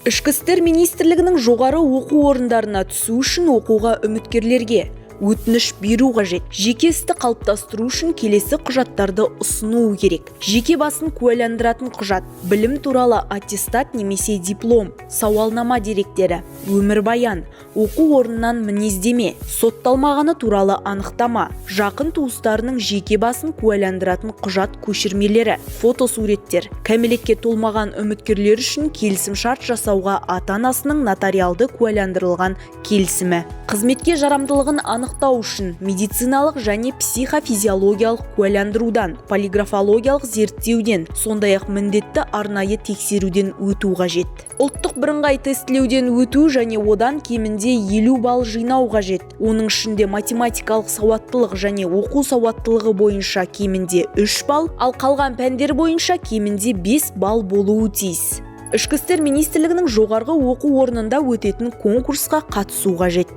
Ішкі істер министрлігінің жоғары оқу орындарына түсу үшін оқуға үміткерлерге өтініш беру қажет. Жеке істі қалыптастыру үшін келесі құжаттарды ұсынуы керек: жеке басын куәландыратын құжат, білім туралы аттестат немесе диплом, сауалнама деректері, өмірбаян, оқу орнынан мінездеме, сотталмағаны туралы анықтама, жақын туыстарының жеке басын куәландыратын құжат көшірмелері, фотосуреттер, кәмелетке толмаған үміткерлер үшін келісімшарт жасауға ата-анасының нотариалды куәландырылған келісімі. Қызметке жарамдылығын анықтау үшін медициналық және психофизиологиялық куәландырудан, полиграфологиялық зерттеуден, сондай-ақ міндетті арнайы тексеруден өту қажет. Ұлттық бірыңғай тестілеуден өту және одан кемінде 50 балл жинау қажет. Оның ішінде математикалық сауаттылық және оқу сауаттылығы бойынша кемінде 3 балл, ал қалған пәндер бойынша кемінде 5 балл болуы тиіс. Ішкі істер министрлігінің жоғарғы оқу орнында өтетін конкурсқа қатысу қажет.